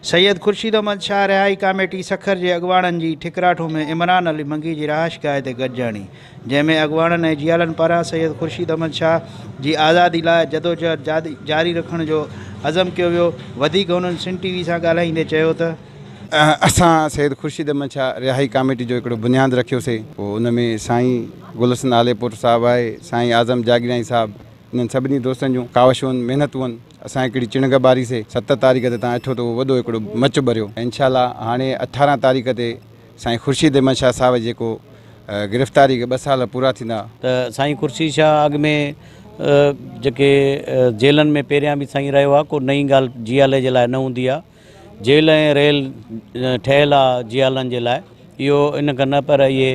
سيد خورشيد احمد شاهه رهائي ڪاميٽي سکر جي اڳواڻن جي ٺڪراٺو ۾ عمران علي منگي جي رهائشگاهه تي گڏجاڻي جنهن ۾ اڳواڻن ۽ جيالن پاران سيد خورشيد احمد شاهه جي آزادي لاء جدوجهد جاري رکڻ جو عزم ڪيو ويو وڌيڪ هنن سنڌ ٽي وي سان ڳالهائيندي چيو ته. اسان سيد خورشيد احمد شاهه رهائي ڪاميٽي جو هڪڙو بنياد رکيوسي پوء ان ۾ سائين گل حسن عاليپور صاحب آهي سائين اعظم جاگيراڻي صاحب انهن سڀني دوستن جون ڪاوشون محنتون اسان هڪڙي چڻنگ ٻاري سي ست تاريخ تي تان ڏٺو ته اهو وڏو هڪڙو مچ ٻريو انشاء الله هاڻي 18 تاريخ تي سائين خورشيد احمد شاهه صاحب جيڪو گرفتاري کي ٻه سال پورا ٿيندا. ته سائين خورشيد شاهه اڳ ۾ جيڪي جيلن ۾ پهريان به سائين رهيو آهي ڪو نئين ڳالهه جيالي جي لاء نه هوندي آهي. جيل ۽ ريل ٺهيل آ جيالن جي لاء اهو ان کان نه پر اهي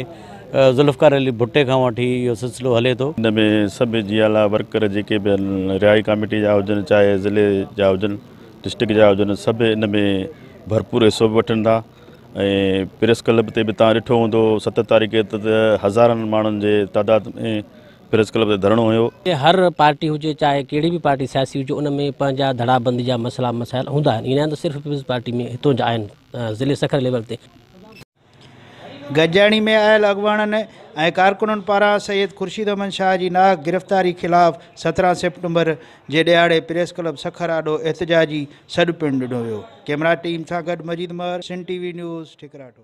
ذوالفقار علي ڀٽي کان وٺي اهو سلسلو هلي ٿو. ان ۾ سڀ جيالا ورڪر جيڪي به آهن رهائي ڪاميٽي جا هجن چاهي ضلعي جا هجن ڊسٽرڪٽ جا هجن سڀ ان ۾ ڀرپور حصو به وٺن ٿا ۽ پريس ڪلب تي به تان ڏٺو هوندو 7 تاريخ تي هزارن ماڻهن جي تعداد ۾ پريس ڪلب تي ڌرڻو هنيو. هر پارٽي هجي چاهي ڪهڙي به پارٽي سياسي هجي ان ۾ پنهنجا ڌڙا بندي جا مسئلا مسائل هوندا آهن ائين ناهي ته صرف پيپلز پارٽي ۾ هتون جا آهن ضلعي سکر ليول تي. گڏجاڻي ۾ آيل اڳواڻن ۽ ڪارڪنن پاران سيد خورشيد احمد شاهه جي ناحق گرفتاري خلاف 17 سيپٽمبر جي ڏهاڙي پريس ڪلب سکر آڏو احتجاجي سڏ پڻ ڏنو ويو. ڪئميرا ٽيم سان گڏ Majeed Mahar, Sindh T V news, Thikratho.